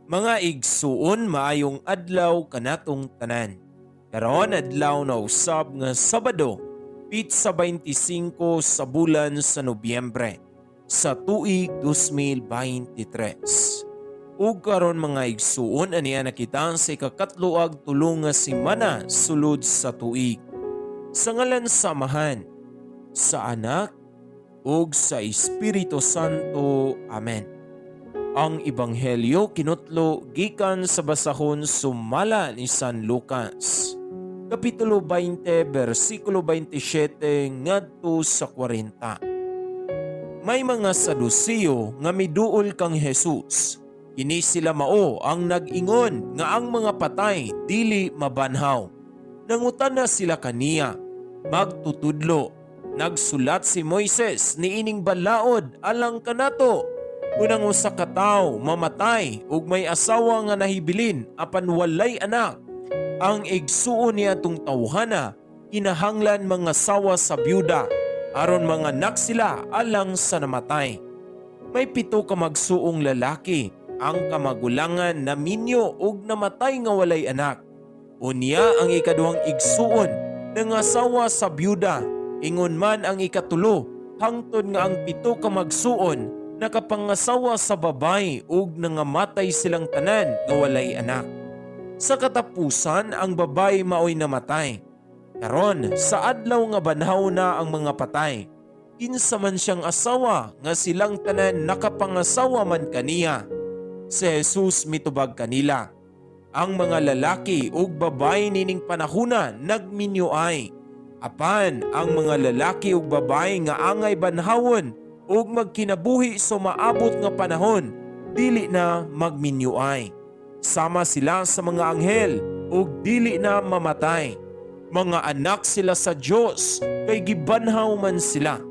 Mga igsuon, maayong adlaw kanatong tanan. Karon adlaw na usab nga Sabado, pitsa 25 sa bulan sa Nobyembre sa tuig 2023. Ug karon, mga igsuon, aniya na kita sa ikakatlo ag tulo nga semana sulod sa tuig. Sa ngalan sa Amahan, sa Anak, ug sa Espiritu Santo. Amen. Ang Ebanghelyo kinutlo gikan sa basahon sumala ni San Lucas. Kapitulo 20, versikulo 27 ngadto sa 40. May mga Saduceo nga miduol kang Jesus. Kini sila mao ang nag-ingon nga ang mga patay dili mabanhaw. Nangutana sila kaniya, "Magtutudlo, nagsulat si Moises niining balaod alang kanato: Kung ang usa ka tawo mamatay ug may asawa nga nahibilin apan walay anak, ang igsuon niya atong tawhana kinahanglan mangasawa sa byuda aron manganak sila alang sa namatay. May 7 ka magsuong lalaki. Ang kamagulangan naminyo ug namatay nga walay anak. Unya ang ikaduhang igsuon nangasawa sa byuda, ingon man ang ikatulo, hangtod nga ang 7 ka magsuon nakapangasawa sa babaye ug nangamatay silang tanan nga walay anak. Sa katapusan, ang babaye maoy namatay. Karon, sa adlaw nga banhaw na ang mga patay, kinsa man siyang asawa nga silang tanan nakapangasawa man kaniya?" Si Jesus mitubag kanila, "Ang mga lalaki ug babaye nining panahuna nagminyoay. Apan ang mga lalaki ug babaye nga angay banhawon ug magkinabuhi sa maabot nga panahon dili na magminyoay. Sama sila sa mga anghel ug dili na mamatay. Mga anak sila sa Dios kay gibanhaw man sila.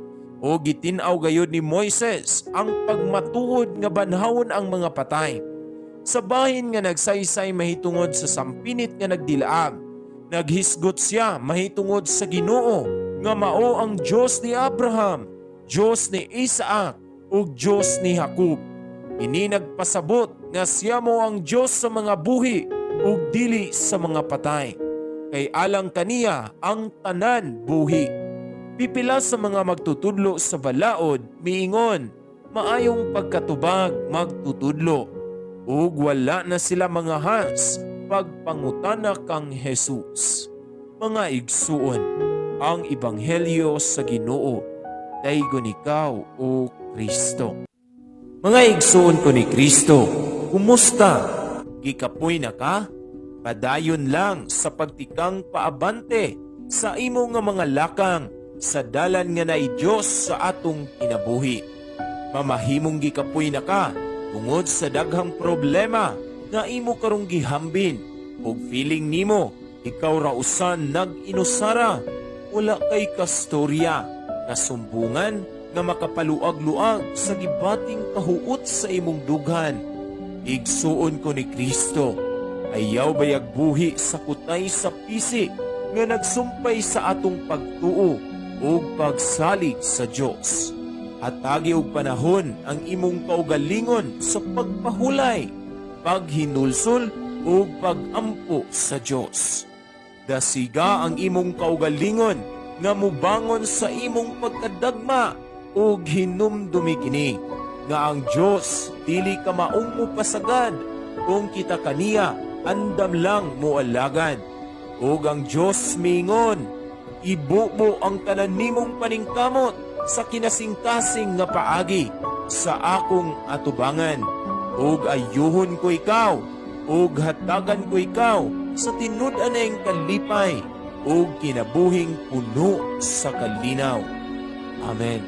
O gitin-aw gayud ni Moises ang pagmatuod nga banhawon ang mga patay. Sa bahin nga nagsaysay mahitungod sa sampinit nga nagdilaab, naghisgot siya mahitungod sa Ginoo nga mao ang Dios ni Abraham, Dios ni Isaac ug Dios ni Jacob. Ini nagpasabot nga siya mao ang Dios sa mga buhi ug dili sa mga patay. Kay alang kaniya ang tanan buhi." Pipila sa mga magtutudlo sa balaod miingon, "Maayong pagkatubag, magtutudlo." Ug wala na sila mangahas pagpangutana kang Jesus. Mga igsuon, ang ebanghelyo sa Ginoo. Daygon ikaw, o Kristo. Mga igsuon ko ni Kristo, kumusta? Gikapoy na ka? Padayon lang sa pagtikang paabante sa imo nga mga lakang sa dalan nga naay Dios sa atong kinabuhi. Mamahimong gikapoy na ka tungod sa daghang problema nga imo karong gihambin ug feeling nimo ikaw ra usa nag-inusara, wala kay kastorya, kasumbungan nga makapaluag-luag sa gibating kahuot sa imong dughan. Igsuon ko ni Kristo, ayaw bayag buhi sa kutay sa pisi nga nagsumpay sa atong pagtuo ug pagsalig sa Dios. Hatagi og panahon ang imong kaugalingon sa pagpahulay, paghinulsol ug pagampo sa Dios. Dasiga ang imong kaugalingon nga mubangon sa imong pagkadagma ug hinumdumi kini nga ang Dios dili ka maong mopasagad kung kita kaniya andam lang moalagad. Ug ang Dios miingon, "Ibubo ang tanan nimong paningkamot sa kinasingkasing nga paagi sa akong atubangan. Ug ayuhon ko ikaw, ug hatagan ko ikaw sa tinud-anay kalipay ug kinabuhing puno sa kalinaw." Amen.